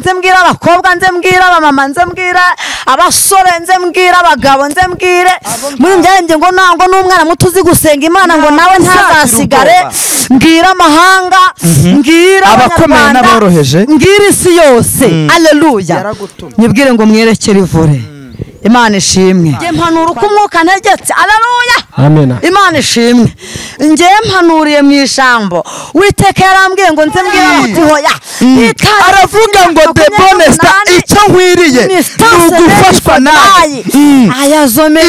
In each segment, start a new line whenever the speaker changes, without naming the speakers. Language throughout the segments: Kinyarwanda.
Nze mbwira abakobwa, nze mbwira abamama, nze mbwira abasore, nze mbwira abagabo, nze mbwire muri njye ngo nango n'umwana muto uzi gusenga Imana ngo nawe ntazasigare. Mbwira amahanga, mbwira
abakomeye n'aboroheje,
mbwira isi yose. Haleluya. Nyibwire ngo mwerekere ivure. Imana ishimwe. Nge mpanura uko umwuka ntegetse. Haleluya.
Amen.
Imana ishimwe. Nge mpanuriye mu ijambo. Uwiteka yarambwiye ngo nze mbwira muti hoya.
Aravuga ngo Debonesta icyo nkwiriye ni ugufashwa nawe.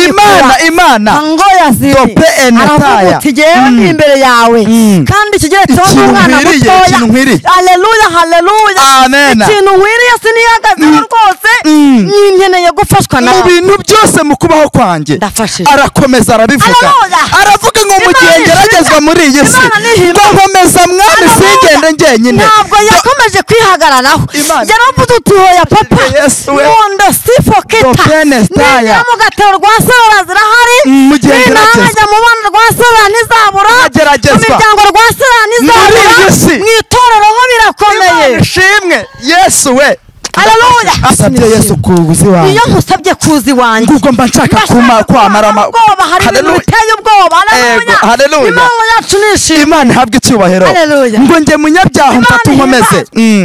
Imana Imana
ngo yaziri. Aravuga uti jyewe ndi imbere yawe. Kandi ikigeretseho n'umwana mutoya. Haleluya, haleluya.
Amen.
Ikintu nkwiriye sinihagazeho rwose. Nkeneye gufashwa nawe.
Mu bintu byose mu kubaho kwanjye arakomeza arabivuga. Aravuga ngo mu gihe ngeragezwa muri iyi si ngo nkomeza mwami singende njyenyine.
Ntabwo yakomeje kwihagararaho. Yaravuze uti hoya papa, nkunda sifoketa ninjira mu gatebo rwa Serora zirahari, ninajya mu bana rwa Serora ntizabura, mu miryango rwa Serora ntizabura, mu itorero ho birakomeye.
Ishimwe Yesu we.
Haleluya.
Asabye Yesu kuzi wanjye.
Iyo nkusabye kuzi wanjye
ubwo mba nshaka kuma kwamara
ubwoba. Hari ibintu biteye ubwoba. Haleluya. Imana yacu nishimwe.
Imana ihabwe icyubahiro. Ngo njye munyabyaha mfate unkomeze.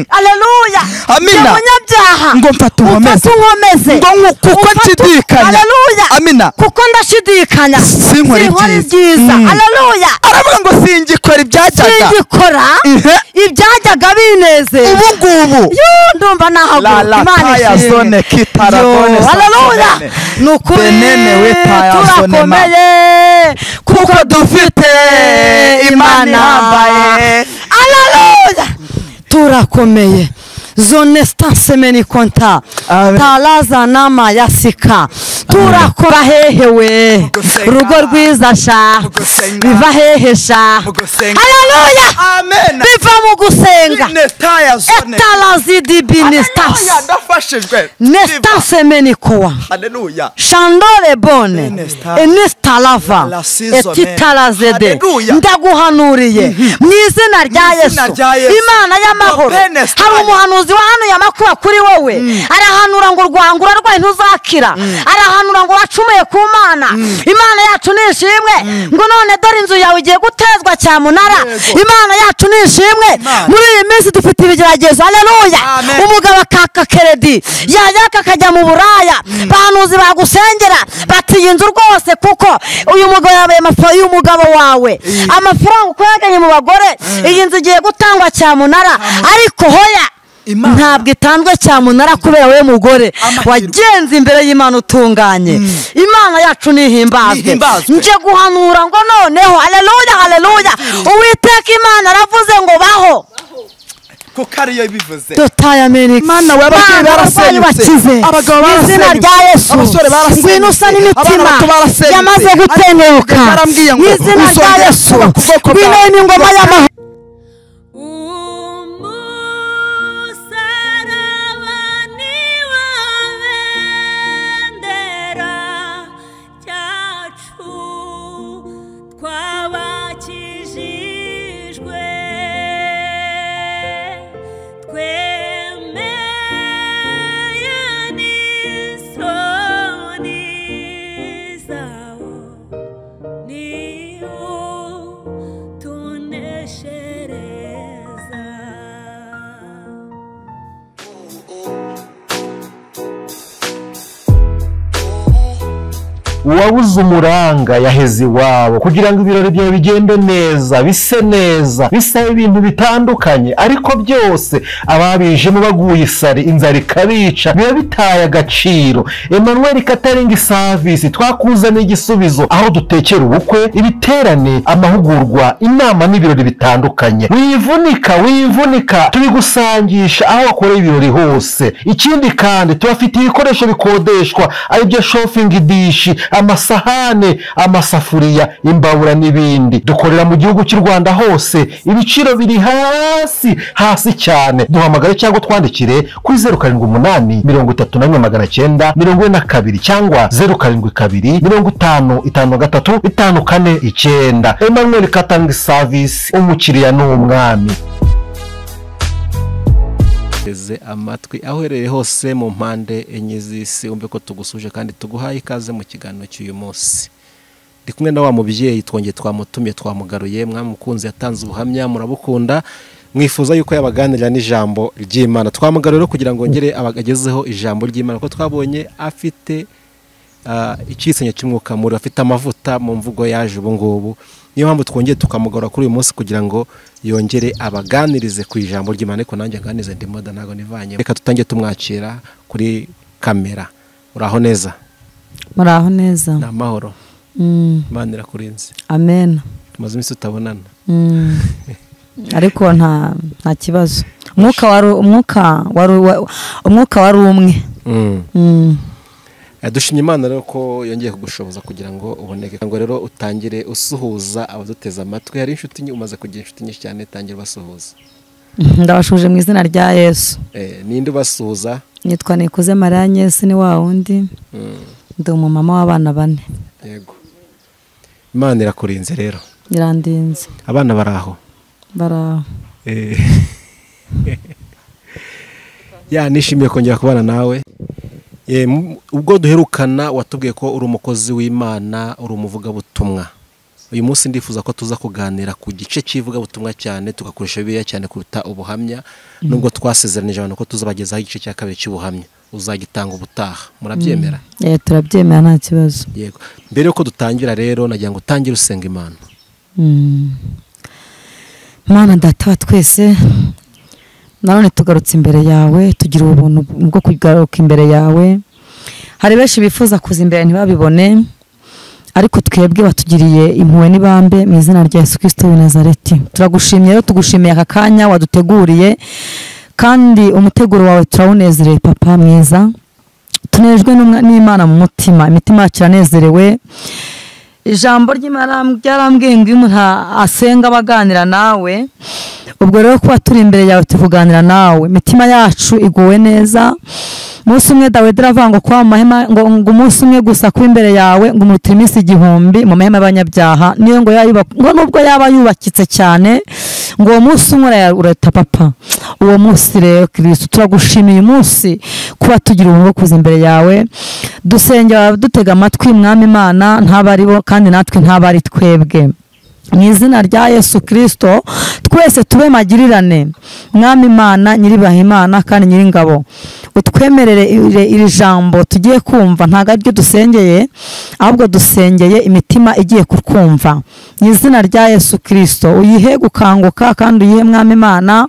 Haleluya.
Amina.
Munyabyaha
ngo mfate unkomeze. Ngo kuko nshidikanya.
Haleluya.
Amina.
Kuko ndashidikanya
sinkora
ibyiza. Haleluya.
Aravuga ngo singikora ibyajyaga.
Singikora ibyajyaga binezeza.
Ubu ngubu.
Ndumva naho
La la taya zone kitarabone.
Haleluya. Nukuri turakomeye
kuko dufite Imana ihambaye.
Haleluya. Turakomeye. Zone stansemeni konta talaza nama yasika. Turakora hehe we rugo rwiza sha biva hehe sha. Haleluya.
Amen.
Biva mu gusenga. Etalazidi binistas. Nestasemeni kowa.
Haleluya.
Shandore bone enistalava etitalazede. Ndaguhanuriye mu izina rya Yesu. Imana y'amahoro. Hari umuhanuzi wahanuye amakuba kuri wowe. Arahanura ngo rwangura rwaye ntuzakira. Arahanura ngo wacumuye ku Mana. Imana yacu nishimwe. Ngo none dore inzu yawe igiye gutezwa cyamunara. Imana yacu nishimwe. Muri iyi minsi dufite ibigeragezo. Haleluya. Umugabo akaka keredi yayaka akajya mu buraya. Bahanuzi bagusengera bati iyi nzu rwose kuko uyu mugabo yabaye amafaranga y'umugabo wawe. Amafaranga uko yaganye mu bagore iyi nzu igiye gutangwa cyamunara. Ariko hoya ntabwo itanzwe cyamunara kubera we mugore wagenze imbere y'Imana utunganye. Imana yacu nihimbazwe. Nje guhanura ngo noneho. Haleluya, haleluya. Uwiteka Imana aravuze ngo baho
kuko ariyo bivuze.
Mana
w'ababyeyi barasenyutse, abagabo barasenyutse, abasore barasenyutse,
ngwino usa n'imitima yamaze gutenguka. Mu izina rya Yesu ngwino n'ingoma y'amahoro.
Uwabuze umuranga yaheze iwabo kugira ngo ibirori byawe bigende neza, bise neza, bisaba ibintu bitandukanye, ariko byose ababijemo baguye isari, inzara ikabica, biba bitaye agaciro. Emmanuel Catering Service twakuzaniye igisubizo aho dutekera ubukwe, ibiterane, amahugurwa, inama n'ibirori bitandukanye. Wivunika, wivunika, tubigusangisha aho wakoreye ibirori hose. Ikindi kandi tubafitiye ibikoresho bikodeshwa, aribyo shopping dish, amasahane, amasafuriya, imbabura n'ibindi. Dukorera mu gihugu cy'u Rwanda hose, ibiciro biri hasi hasi cyane. Duhamagare cyangwa twandikire kuri 078 31 942 cyangwa 072 50 53 549. Emmanuel Catering Service, umukiriya ni umwami. Teze amatwi aho uherereye hose mu mpande enye z'isi, umve ko tugusuje kandi tuguhaye ikaze mu kiganiro cy'uyu munsi. Ndi kumwe na wa mubyeyi twongeye twamutumye twamugaruye, mwamukunze yatanze ubuhamya murabukunda, mwifuza yuko yabaganirira n'ijambo ry'Imana. Twamugaruye rero kugira ngo ngere abagezeho ijambo ry'Imana, ko twabonye afite icyitsenyo cy'umwuka muri, afite amavuta mu mvugo yaje ubu ngubu. Niyo mpamvu twongeye tukamugarura kuri uyu munsi kugira ngo yongere abaganirize ku ijambo ry'Imana, ariko nanjye aganirize ndi moda ntago nivanye. Reka tutange tumwakira kuri kamera. Uraho neza?
Muraho neza.
Ni amahoro. Imana irakurinze.
Amen.
Tumaze iminsi tutabonana.
Ariko nta kibazo. Umwuka wari umwe.
Dushimye Imana rero ko yongeye kugushoboza kugira ngo uboneke, ngo rero utangire usuhuza abaduteza amatwi. Hari inshuti umaze kugira inshuti nyinshi cyane, tangira basuhuza.
Ndabashuje mu izina rya Yesu.
Ninde ubasuhuza?
Nitwa Nikuze Maria Agnes, ni wa wundi. Ndi umumama w'abana bane.
Yego. Imana irakurinze rero.
Irandinze.
Abana baraho?
Baraho.
Ya, nishimiye kongera kubana nawe. Ubwo duherukana watubwiye ko uri umukozi w'Imana, uri umuvugabutumwa. Uyu munsi ndifuza ko tuza kuganira ku gice cy'ivugabutumwa cyane, tugakoresha Bibiliya cyane kuruta ubuhamya, nubwo twasezeranije abantu ko tuzabagezaho igice cya kabiri cy'ubuhamya uzagitanga ubutaha. Murabyemera?
Turabyemera nta kibazo.
Yego. Mbere yuko dutangira rero nagira ngo utangire usenga Imana.
Mana data wa twese, nanone tugarutse imbere yawe, tugira ubuntu bwo kugaruka imbere yawe. Hari benshi bifuza kuza imbere ntibabibone, ariko twebwe watugiriye impuhwe n'ibambe mu izina rya Yesu Kristo w'i Nazareti. Turagushimiye rero, tugushimiye aka kanya waduteguriye, kandi umuteguro wawe turawunezereye papa mwiza. Tunejwe n'Imana mu mutima, imitima yacu iranezerewe. Ijambo ry'Imana ryarambwiye ngo iyo umuntu asenga abaganira nawe, ubwo rero kuba turi imbere yawe tukuganira nawe, imitima yacu iguwe neza. Umunsi umwe Dawidi aravuga ngo kuba mu mahema, ngo umunsi umwe gusa kuba imbere yawe ngo umurutire iminsi 1000 mu mahema y'abanyabyaha. Niyo ngo ngo nubwo yaba yubakitse cyane, ngo uwo munsi umwe urata papa. Uwo munsi rero Kristo turagushimiye umunsi kuba tugira ubuntu bwo kuza imbere yawe. Dusengera dutega amatwi Mwami Imana, ntabari bo kandi natwe ntabari twebwe. Mu izina rya Yesu Kristo twese tube magirirane. Mwami Imana nyiribaha Imana kandi nyiringabo, utwemerere iri jambo tugiye kumva. Ntago aryo dusengeye, ahubwo dusengeye imitima igiye kukumva. Mu izina rya Yesu Kristo uyihe gukanguka, kandi uyihe Mwami Imana,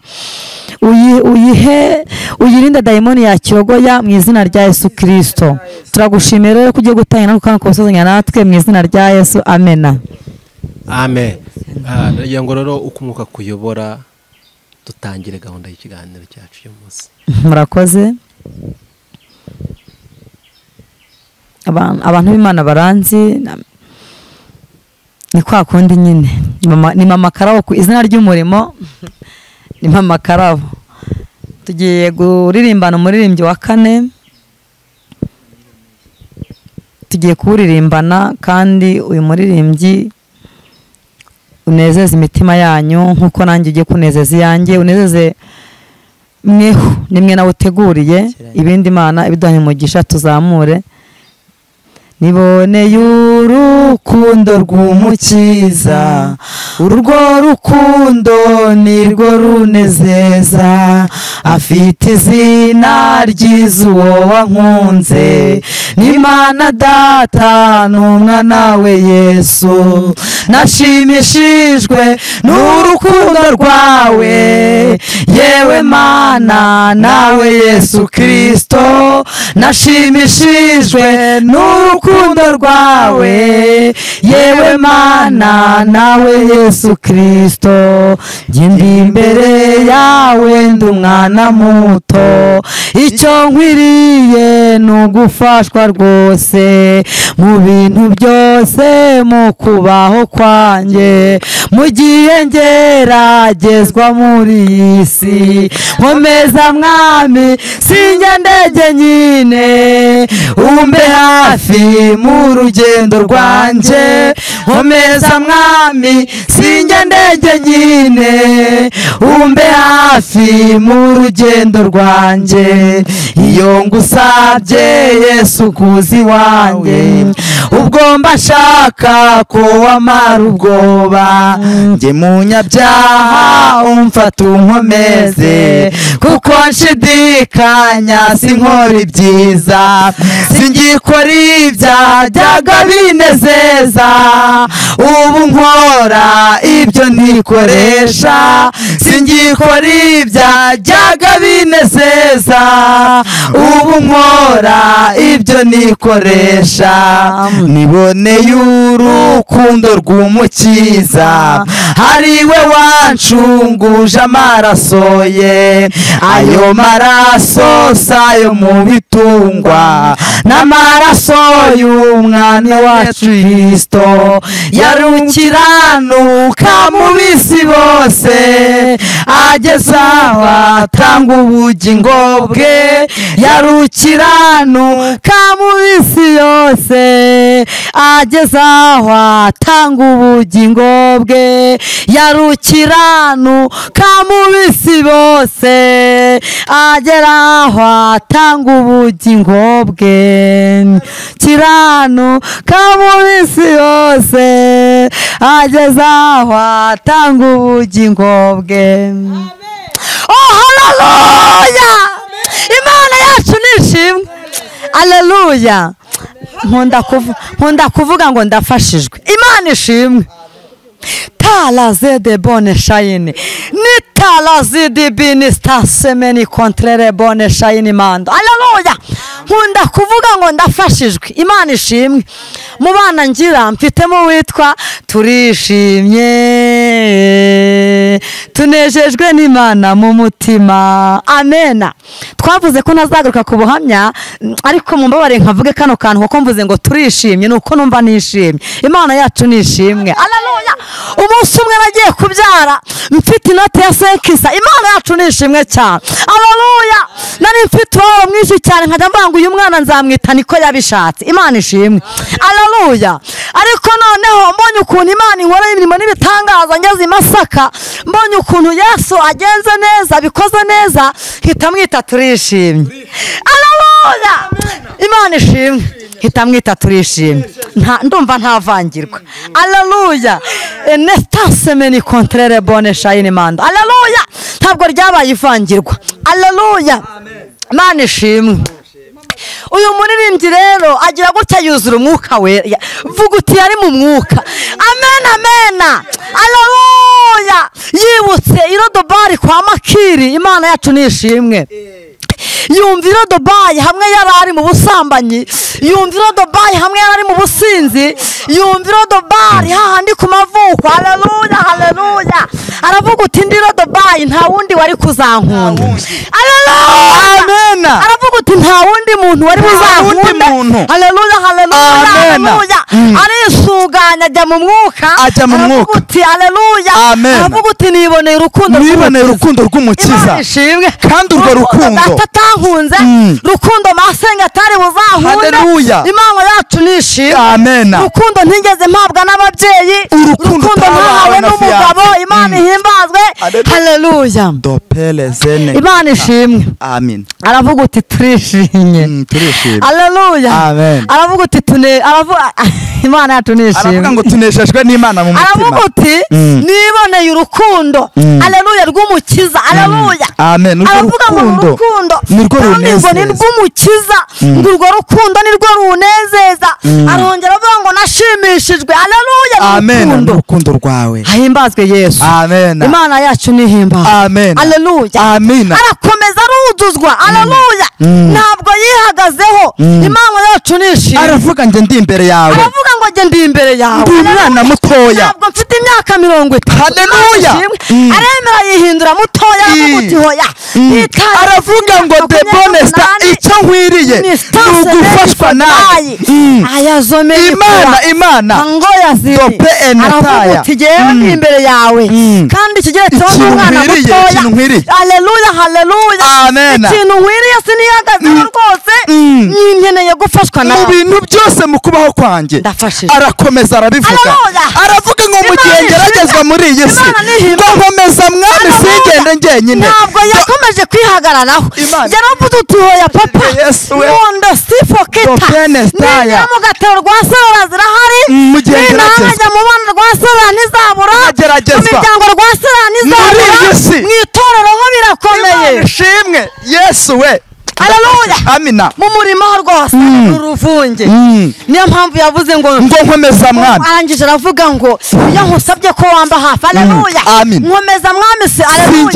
uyihe uyirinde dayimoni ya kirogoya mu izina rya Yesu Kristo. Turagushimiye rero ko ugiye gutangira no gukanguka usozanya natwe mu izina rya Yesu. Amena.
Amen. Nagira ngo rero uko umwuka kuyobora dutangire gahunda y'ikiganiro cyacu uyu munsi.
Murakoze. Abantu b'Imana baranzi, ni kwa kundi nyine, ni mama Karabo ku izina ry'umurimo, ni mama Karabo. Tugiye kuririmbana umuririmbyi wa kane, tugiye kuririmbana kandi uyu muririmbyi unezeze imitima yanyu nkuko nanjye ugiye kunezeza iyanjye, unezeze mweho nimwe nawe uteguriye ibindi. Imana ibiduhanye umugisha tuzamure. Niboneye urukundo rw'Umukiza, urwo rukundo nirwo runezeza, afite izina ryiza uwo wankunze, n'Imana Data n'Umwana we Yesu. Nashimishijwe n'urukundo rwawe, yewe Mana nawe Yesu Kristo. Nashimishijwe n'urukundo rwawe, yewe Mana nawe Yesu Kristo. Njye ndi imbere yawe ndi umwana muto, icyo nkwiriye Nugufashwa rwose mu bintu byose mu kubaho kwanjye, mu gihe ngeragezwa muri iyi si, nkomeza mwami sinjye ndege nyine, umbe hafi mu rugendo rwanjye, nkomeza mwami sinjye ndege nyine, umbe hafi mu rugendo rwanjye, iyo ngusabye Yesu kuzi wanjye, ubwo mba nshaka ko wamara ubwoba, njye munyabyaha umfata unkomeze, kuko nshidikanya sinkora ibyiza, singikora ibyaha byajyaga binezeza, ubu nkora ibyo ntikoresha, singikora ibyaha byajyaga binezeza, ubu nkora ibyo nikoresha, niboneye urukundo rw'Umukiza, ari we wancunguje amaraso ye, ayo maraso sayo mu bitungwa, n'amaraso y'umwana wacu Kristo, yarukiranuka mu bisi bose, ageze aho atanga ubugingo bwe, yarukiranuka mu bisi yose, ageze aho atanga ubugingo bwe, yarukiranuka mu bisi bose, agera aho atanga ubugingo bwe, kiranuka mu bisi yose, ageze aho atanga ubugingo bwe. Oh haleluya! Imana yacu nishimwe. Haleluya! Nkunda kuvuga ngo ndafashijwe. Imana ishimwe. Talaze de bonne shayini ni talaze de binista semeni kontrere bonne shayini mando. Haleluya! Nkunda kuvuga ngo ndafashijwe. Imana ishimwe. Mu bana ngira mfitemo witwa turishimye, tunejejwe n'Imana mu mutima. Amena. Twavuze ko ntazagaruka ku buhamya, ariko mumbabare nkavuge kano kantu kuko mvuze ngo turishimye nuko numva nishimye. Imana yacu nishimwe. Haleluya! Umunsi umwe nagiye kubyara mfite inote ya 500. Imana yacu nishimwe cyane. Haleluya! Nari mfite uwo mwinshi cyane nkajya mvuga ngo uyu mwana nzamwita niko yabishatse. Imana ishimwe. Haleluya! Ariko noneho mbonye ukuntu Imana inkora imirimo n'ibitangaza ngeze i Masaka, mbonye ukuntu Yesu agenze neza bikoze neza, hita mwita turishimye. Haleluya! Imana ishimwe. Hita mwita turishimye. Ndumva ntavangirwa. Haleluya! Nestasemeni kontrere bonne shayini mando. Haleluya! Ntabwo ryabaye ivangirwa. Haleluya! Imana ishimwe. Uyu muririmbyi rero agira gutya yuzura umwuka wera, vuga uti yari mu mwuka. Amen, amen. Haleluya! Yibutse irodobari kwa Makiri. Imana yacu nishimwe. Yumva irodobayi hamwe yarari mu busambanyi, yumva irodobayi hamwe yarari mu businzi, yumva irodobari hahandi ku mavuko. Haleluya, haleluya. Aravuga uti ndi irodobayi nta wundi wari kuzankunda. Haleluya,
amen.
Aravuga uti nta wundi muntu wari buzankunda. Haleluya, haleluya, haleluya. Arisuganya ajya mu mwuka,
ajya mu mwuka.
Aravuga uti haleluya. Aravuga uti niboneye urukundo,
niboneye urukundo rw'Umukiza. Kandi urwo rukundo
atankunze, rukundo masenga atari buzahunde. Imana yacu nishimwe.
Amen.
Rukundo ntigeze mpabwa n'ababyeyi, urukundo ntahawe n'umugabo. Imana ihimbazwe. Haleluya. Imana ishimwe.
Amen.
Aravuga uti turishimye.
Turishimye.
Haleluya.
Amen.
Aravuga uti aravuga Imana yacu nishimwe.
Aravuga ngo tunejejwe n'Imana mu mutima.
Aravuga uti niboneye urukundo. Haleluya rw'Umukiza. Haleluya.
Amen.
Aravuga ngo urukundo
nirwo runezeza,
ni rw'Umukiza, ngo urwo rukundo nirwo runezeza. Arongera avuga ngo nashimishijwe. Haleluya.
Amen. Urukundo rwawe.
Hahimbazwe Yesu.
Amen.
Imana yacu nihimbazwe.
Amen.
Haleluya.
Amen.
Arakomeza aruzuzwa. Haleluya. Ntabwo yihagazeho. Imana yacu nishimwe.
Aravuga ngo ndi imbere yawe.
Aravuga ngo ngo njye ndi imbere yawe,
ndi umwana mutoya,
ntabwo mfite imyaka 30.
Haleluya.
Aremera yihindura mutoya, aravuga uti hoya.
Aravuga ngo Debonesta, icyo nkwiriye ni ugufashwa nawe. Imana, Imana dope enetaya,
aravuga uti jyewe ndi imbere yawe, kandi ikigeretseho n'umwana mutoya. Haleluya, haleluya. Ikintu nkwiriye sinihagazeho rwose, nkeneye gufashwa nawe
mu bintu byose mu kubaho kwanjye. Arakomeza arabivuga, aravuga ngo mu gihe ngeragezwa muri iyi si, ngo nkomeza mwami singende njyenyine.
Ntabwo yakomeje kwihagararaho, yaravuze uti hoya papa, nkunda sifoketa, nigera mu gatero rwa Serora zirahari, ninajya mu bana rwa Serora ntizabura, mu miryango rwa Serora ntizabura, mu itorero ho birakomeye.
Ishimwe Yesu we.
Haleluya.
Amina.
Mu murimo rwose uruvunge. Niyo mpamvu yavuze ngo
nkomeza mwami.
Arangije aravuga ngo iyo nkusabye ko wamba hafi. Haleluya. Nkomeza mwami se. Haleluya.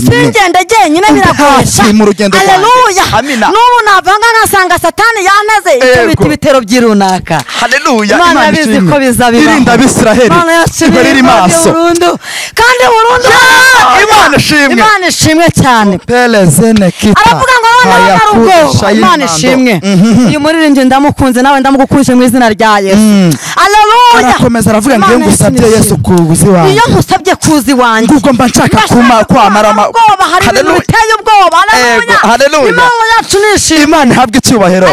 Singende jyenyine birakoresha. Haleluya. N'ubu navanga nkasanga Satani yanteze icyo bita ibitero by'irunaka.
Haleluya.
Imana yabizi ko bizabibaho.
Irinda Abisiraheli.
Imana yacu
iri maso.
Burundu. Kandi burundu.
Imana ishimwe.
Imana ishimwe cyane.
Pelezene kita.
Aravuga ngo Imana ishimwe. Uyu muririmbyi ndamukunze, nawe ndamugukunje mu izina rya Yesu. Haleluya.
Arakomeza aravuga ngo iyo ngusabye Yesu kuzi wanjye,
iyo nkusabye kuzi wanjye,
ubwo mba nshaka kwamara
ubwoba. Hari ibintu biteye ubwoba. Haleluya. Imana yacu nishimwe.
Imana ihabwe icyubahiro.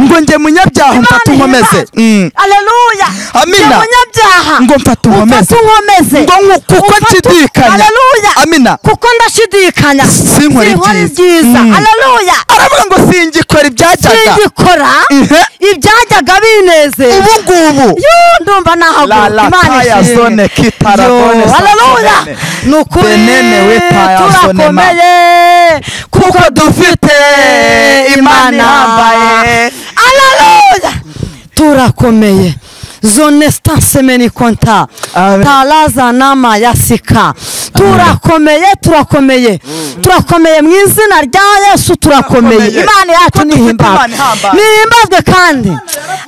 Ngo njye munyabyaha mfate unkomeze.
Haleluya.
Amina.
Munyabyaha
ngo mfate unkomeze, ngo kuko nshidikanya.
Haleluya.
Amina.
Kuko ndashidikanya
sinkora
ibyiza. Haleluya.
Aravuga ngo singikora ibyajyaga,
singikora ibyajyaga binezeza
ubu ngubu.
Ndumva nahaguruka. Imana ishimwe. Haleluya. Ni ukuri turakomeye kuko dufite Imana ihambaye. Haleluya. Turakomeye. Zone semeni konta talaza nama yasika. Turakomeye, turakomeye, turakomeye mu izina rya Yesu. Turakomeye. Imana yacu nihimbazwe, nihimbazwe kandi.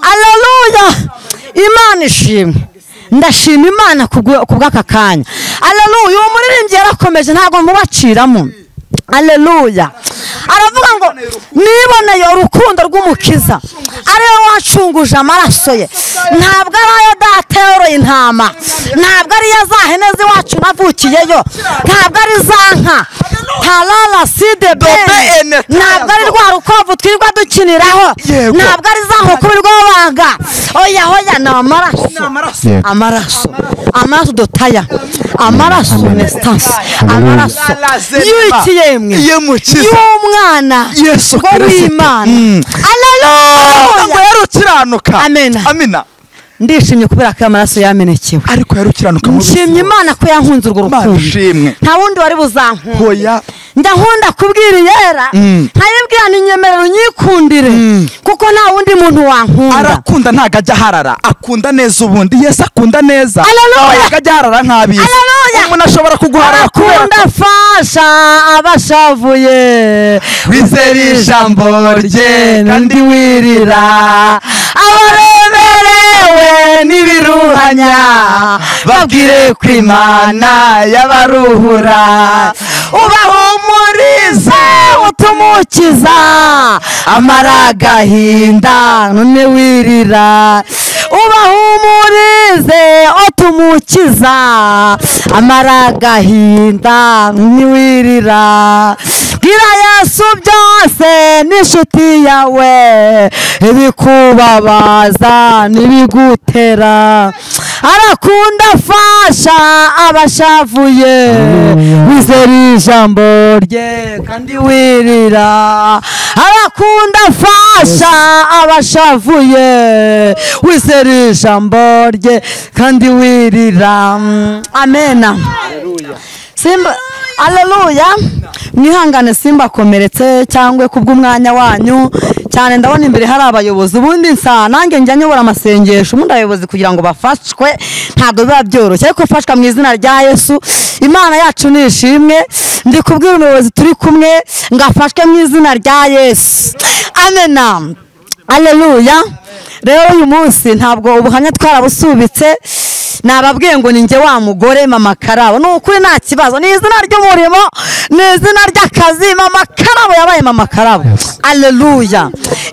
Haleluya. Imana ishimwe. Ndashima Imana kubw'aka kanya. Haleluya. Uwo muririmbyi yarakomeje, ntabwo mubaciramo. Haleluya. Aravuga ngo niboneye urukundo rw'Umukiza, ariwe wacunguje amaraso ye. Ntabwo ari ayo data yoroye intama, ntabwo ari ya za hene z'iwacu navukiyeyo, ntabwo ari za nka tarara side bene, ntabwo ari rwa rukwavu twirirwa dukiniraho, ntabwo ari za nkoko birirwa babaga. Oya oya, ni amaraso, amaraso, amaraso dotaya, amaraso nestance, amaraso y'iki yemwe y'umwana w'Imana. Haleluya.
Ngo yarukiranuka.
Amina.
Amina.
Ndishimye kubera ko amaraso yamenekewe,
ariko yarukiranuka.
Nshimye Imana ko yankunze urwo rukundo. Nta wundi wari buzankunde.
Hoya.
Ndakunda kubwira Yera, nkayibwira ni nyemerera unyikundire, kuko nta wundi muntu wankunda.
Arakunda, ntago ajya harara, akunda neza ubundi. Yesu akunda neza.
Haleluya.
Ntago ajya harara nk'abisi. Umuntu ashobora kuguharara kubera
akunda fasha abashavuye,
wizera ijambo rye kandi wirira, abaremerewe n'ibiruhanya, babwire ko Imana y'abaruhura,
ubahumurize utumukiza, amara agahinda none wirira, ubahumurize utumukiza, amara agahinda none wirira. Bwira Yesu byose n'inshuti yawe, ibikubabaza n'ibigutera. Arakunda fasha abashavuye, wizera ijambo rye kandi wirira. Arakunda fasha abashavuye, wizera ijambo rye kandi wirira. Amena. Simba. Haleluya. Mwihangane simba komeretse cyangwa kubw'umwanya wanyu cyane. Ndabona imbere hari abayobozi, ubundi nsa nange njya nyobora amasengesho, ubundi abayobozi kugira ngo bafashwe ntabwo biba byoroshye, ariko fashwa mu izina rya Yesu. Imana yacu nishimwe. Ndi kubwira umuyobozi turi kumwe ngo afashwe mu izina rya Yesu. Amena. Haleluya. Rero uyu munsi ntabwo ubuhamya twarabusubitse, nababwiye ngo ninjye wa mugore Mama Karabo. Ni ukuri nta kibazo, ni izina ry'umurimo, ni izina ry'akazi. Mama Karabo yabaye Mama Karabo. Alleluya.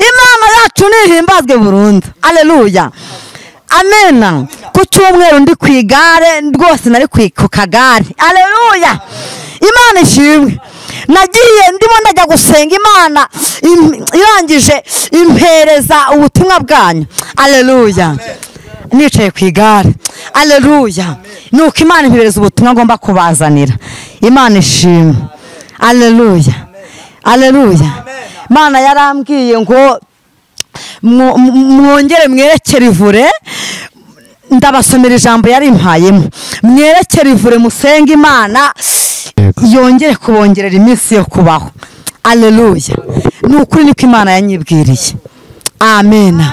Imana yacu nihimbazwe burundu. Alleluya. Amena. Ku cyumweru ndi ku igare rwose, nari ku kagare. Alleluya. Imana ishimwe. Nagiye ndimo ndajya gusenga Imana irangije impereza ubutumwa bwanyu. Alleluya. Nicaye ku igare. Alleluya. Nuko Imana impereza ubutumwa ngomba kubazanira. Imana ishimwe. Alleluya. Alleluya. Imana yarambwiye ngo mwongere mwerekere ivure. Ndabasomera ijambo yari impayemo. Mwerekere ivure musenge Imana yongere kubongerera iminsi yo kubaho. Alleluya. Ni ukuri niko Imana yanyibwiriye. Amen.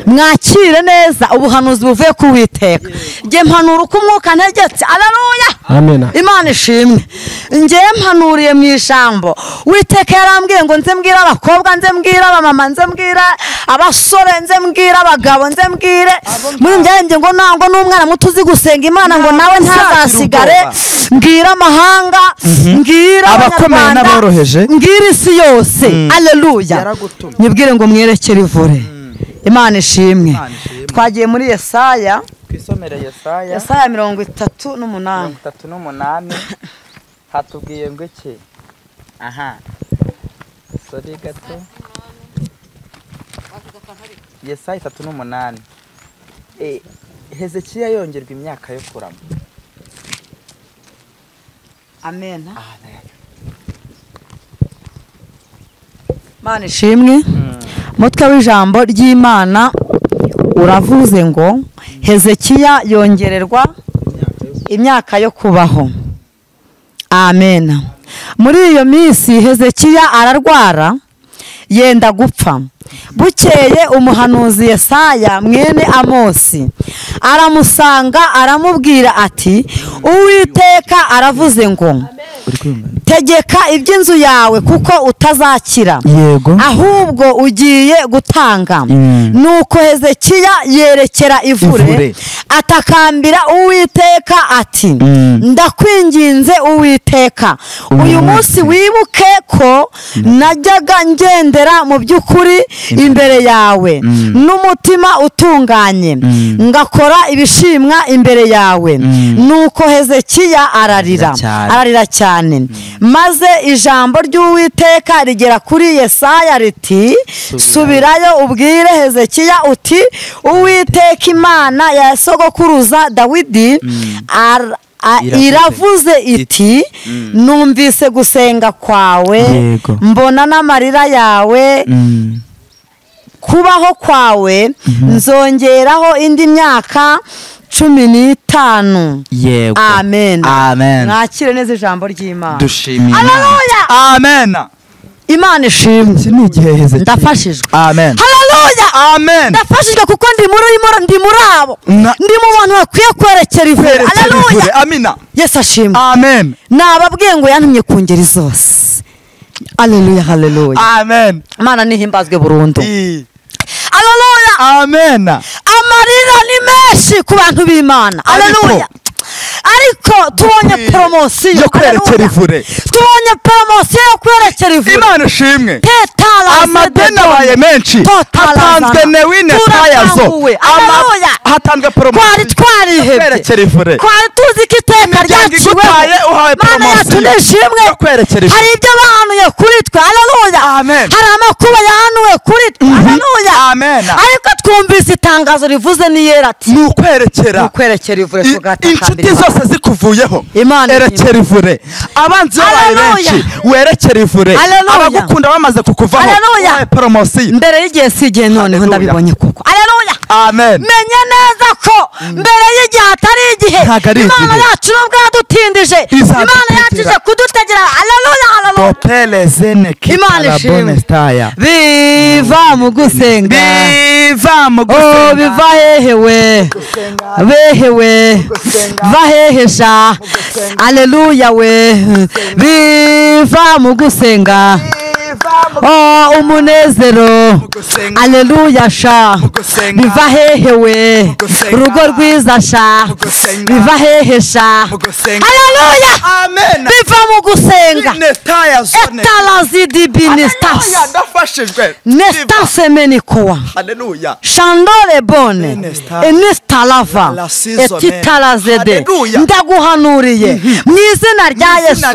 Mwakire neza ubuhanuzi buvuye ku Uwiteka. Nge mpanura uko umwuka ntegetse. Alleluya.
Amen.
Imana ishimwe. Nge mpanuriye mu ijambo. Uwiteka yarambwiye ngo nze mbwira abakobwa, nze mbwira abamama, nze mbwira abasore, nze mbwira abagabo, nze mbwire muri njye ngo nango n'umwana muto uzi gusenga Imana ngo nawe ntazasigare. Mbwira amahanga, mbwira
abakomeye n'aboroheje,
mbwira isi yose. Alleluya. Nyibwire ngo mwerekere ivure. Imana ishimwe. Twagiye muri Yesaya,
twisomere Yesaya.
Yesaya 38.
38 hatubwiye ngo iki? Aha. Sorry gato. Yesaya 38. Hezekiya yongerwa imyaka yo kurama.
Amen. Imana ishimwe. Umutwe w'ijambo ry'Imana uravuze ngo Hezekiya yongererwa imyaka yo kubaho. Amen. Muri iyo minsi Hezekiya ararwara yenda gupfa. Bukeye umuhanuzi Yesaya mwene Amosi aramusanga aramubwira ati Uwiteka aravuze ngo tegeka iby'inzu yawe kuko utazakira, ahubwo ugiye gutanga. Nuko Hezekiya yerekera ivure atakambira Uwiteka ati ndakwinginze Uwiteka, uyu munsi wibuke ko najyaga ngendera mu by'ukuri imbere yawe n'umutima utunganye, ngakora ibishimwa imbere yawe. Nuko Hezekiya ararira, ararira cyane. Maze ijambo ry'Uwiteka rigera kuri Yesaya riti subirayo ubwire Hezekiya uti Uwiteka Imana ya sogokuruza Dawidi iravuze iti numvise gusenga kwawe, mbona n'amarira yawe, kubaho kwawe nzongeraho indi myaka 15.
Yego.
Amen.
Amen.
Mwakire neza ijambo ry'Imana.
Dushimire.
Haleluya.
Amen.
Imana ishimwe.
Iki ni igihe Hezekiya.
Ndafashijwe.
Amen.
Haleluya.
Amen.
Ndafashijwe kuko ndi muri ndi muri abo. Ndi mu bantu bakwiye kwerekera ivure. Haleluya.
Amina.
Yesu ashimwe.
Amen.
Nababwiye ngo yantumye ku ngeri zose. Haleluya, haleluya.
Amen.
Imana nihimbazwe burundu. Haleluya.
Amen.
Amarira ni menshi ku bantu b'Imana. Haleluya. Ariko tubonye promosiyo
yo kwerekera ivure.
Tubonye promosiyo yo kwerekera ivure.
Imana ishimwe. Amadeni abaye menshi. Hatanzwe newine tayazo.
Haleluya.
Hatanzwe promosiyo.
Twari twarihebye.
Kwerekera ivure.
Twari tuzi ko iteka ryaciwe.
Uhawe promosiyo yo kwerekera ivure.
Hari ibyo bahanuye kuri twe. Haleluya.
Amen.
Hari amakuba yahanuwe kuri twe. Haleluya.
Amen.
Ariko twumvise itangazo rivuze ni yera ati
ni ukwerekera.
Ni ukwerekera ivure tugatakambira.
Inshuti zose zikuvuyeho erekera ivure. Abanzi babaye benshi werekera ivure. Abagukunda bamaze kukuvaho uhawe promosiyo.
Mbere y'igihe si igihe noneho ndabibonye kuko. Haleluya.
Amen.
Menye neza ko mbere y'igihe atari igihe. Imana yacu nubwo yadutindije, Imana yacu ije kudutegera. Haleluya, haleluya. Imana ishimwe. Biva mu gusenga.
Biva mu gusenga.
Oh, biva hehewe. Behewe. Vahehesha. Haleluya we. Biva mu gusenga. Oh, umunezero, aleluya sha, biva hehe we, urugo rwiza sha, biva hehe sha, aleluya,
amen.
Biva mu gusenga. Etalazidibinestasi nestasemenikowa
Haleluya.
Shandore bone enestalava etitalazede. Ndaguhanuriye mu izina rya Yesu,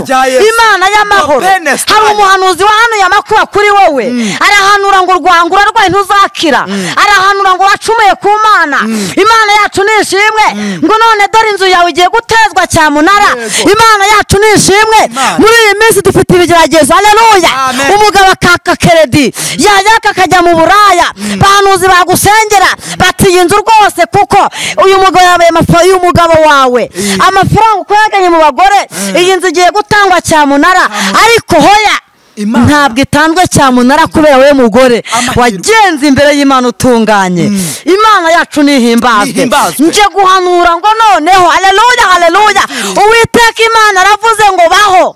Imana y'amahoro. Hari umuhanuzi wahanuye amakuba kuri wowe, arahanura ngo rwangura rwaye ntuzakira, arahanura ngo wacumuye ku Mana. Imana yacu nishimwe ngo none dore inzu yawe igiye gutezwa cyamunara. Imana yacu nishimwe. Muri iyi minsi dufite ibigeragezo, haleluya. Umugabo akaka keredi, yajyaka akajya mu buraya, bahanuzi bagusengera bati iyi nzu rwose, kuko uyu mugabo yabaye y'umugabo wawe, amafaranga uko yaganye mu bagore, iyi nzu igiye gutangwa cyamunara. Ariko hoya, ntabwo itanzwe cyamunara kubera we mugore wagenze imbere y'Imana utunganye. Imana yacu nihimbazwe. Nje guhanura ngo noneho, haleluya, haleluya, Uwiteka Imana aravuze ngo baho,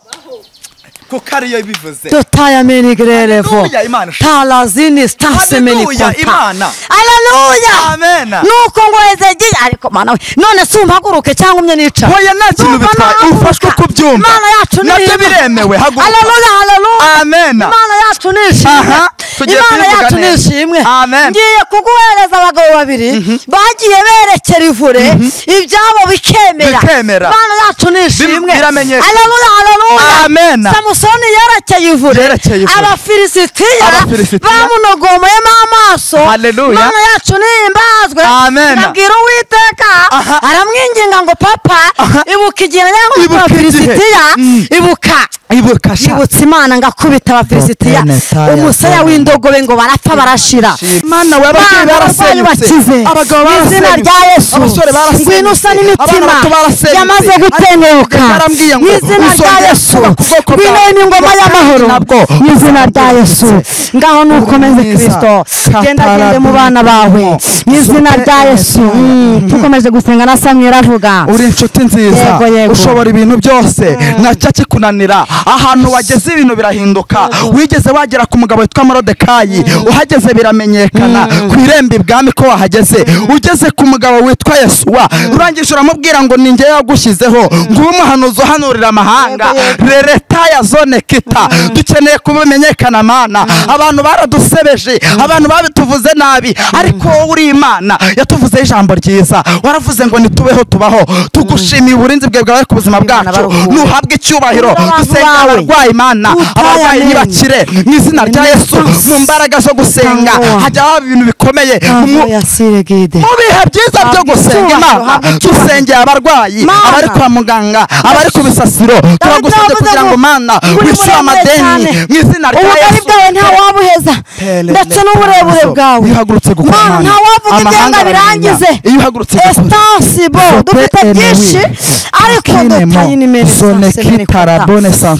kuko ariyo bivuze.
Totaya menigrelevo talazini stasemeni konta. Haleluya,
amen.
Nuko ngo Hezekiya, ariko Mana we, none si umpaguruke cyangwa umye nica.
Hoya nta kintu bitwaye, ufashwe kubyumva.
Imana yacu
nabyo biremewe. Haguruka.
Haleluya, haleluya,
amen.
Imana yacu nishimwe. Imana yacu nishimwe. Ngiye kuguhereza abagabo babiri bagiye berekera ivure, ibyabo bikemera. Imana yacu nishimwe. Haleluya, haleluya,
amen.
Samusoni yerekeye ivure, Abafilisitiya bamunogomoyemo amaso. Imana yacu nihimbazwe. Nabwira Uwiteka, aramwinginga ngo papa, ibuka igihe najyaga Abafilisitiya, ibuka ibutse Imana ngakubita Abafilisitiya umusaya w'indogobe ngo barapfa barashira.
Mana we, ababyeyi barasenyutse, abagabo barasenyutse,
izina rya Yesu, ngwino usa n'imitima yamaze gutenguka, izina rya Yesu, ngwino ingoma y'amahoro, izina rya Yesu. Ngaho nukomeze Kristo, genda gende mu bana bawe, izina rya Yesu. Tukomeje gusenga na Samweli avuga,
uri inshuti nziza, ushobora ibintu byose, ntacyo kikunanira. Ahantu wageze ibintu birahinduka. Wigeze wagera ku mugabo witwa Morodekayi, uhageze biramenyekana ku irembo ibwami ko wahageze. Ugeze ku mugabo witwa Yesuwa, urangije uramubwira ngo ni njye yagushyizeho, ngo ube umuhanuzi uhanurira amahanga. Rereta ya zone kita, dukeneye kubimenyekana Mana. Abantu baradusebeje, abantu babituvuze nabi, ariko wowe uri Imana yatuvuzeho ijambo ryiza. Waravuze ngo nitubeho tubaho. Tugushimiye uburinzi bwawe bwawe ku buzima bwacu, nuhabwe icyubahiro. Dusenga abarwayi Mana, abarwayi ntibakire mu izina rya Yesu. Mu mbaraga zo gusenga hajya haba ibintu bikomeye. Mu bihe byiza byo gusenga Imana, dusengera abarwayi, abari kwa muganga, abari ku bisasiro, turagusabye kugira ngo Mana wishyure amadeni mu izina rya Yesu.
Ubugari bwawe nta wabuheza, ndetse n'uburebure bwawe Mana nta wavuga ibyenga birangize. Estansibo dufite byinshi, ariko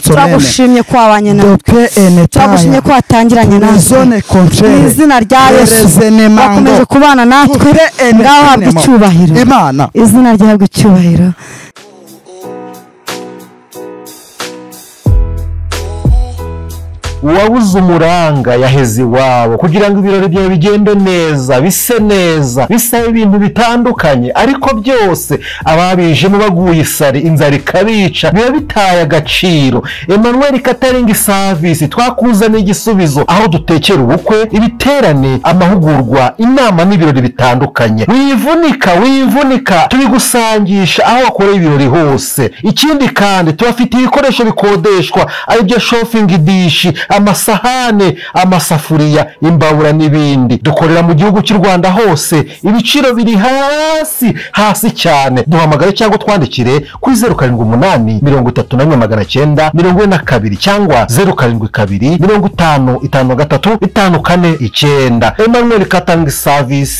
turagushimye ko wabanye natwe, turagushimye ko watangiranye natwe, mu izina rya Yesu. Wakomeje kubana natwe, ngaho habwa icyubahiro, izina ryahabwa icyubahiro.
Uwabuze umuranga yaheze iwabo, kugira ngo ibirori byawe bigende neza, bise neza, bisaba ibintu bitandukanye, ariko byose ababijemo baguye isari, inzara ikabica, biba bitaye agaciro. Emmanuel Catering Service twakuzaniye igisubizo, aho dutekera ubukwe, ibiterane, amahugurwa, inama n'ibirori bitandukanye. Wivunika, wivunika, tubigusangisha aho wakoreye ibirori hose. Ikindi kandi tubafitiye ibikoresho bikodeshwa, aribyo shopping dish, amasahane, amasafuriya, imbabura n'ibindi. Dukorera mu gihugu cy'u Rwanda hose, ibiciro biri hasi hasi cyane. Duhamagare cyangwa twandikire kuri 078 31 942 cyangwa 072 50 53 549. Emmanuel Catering Service.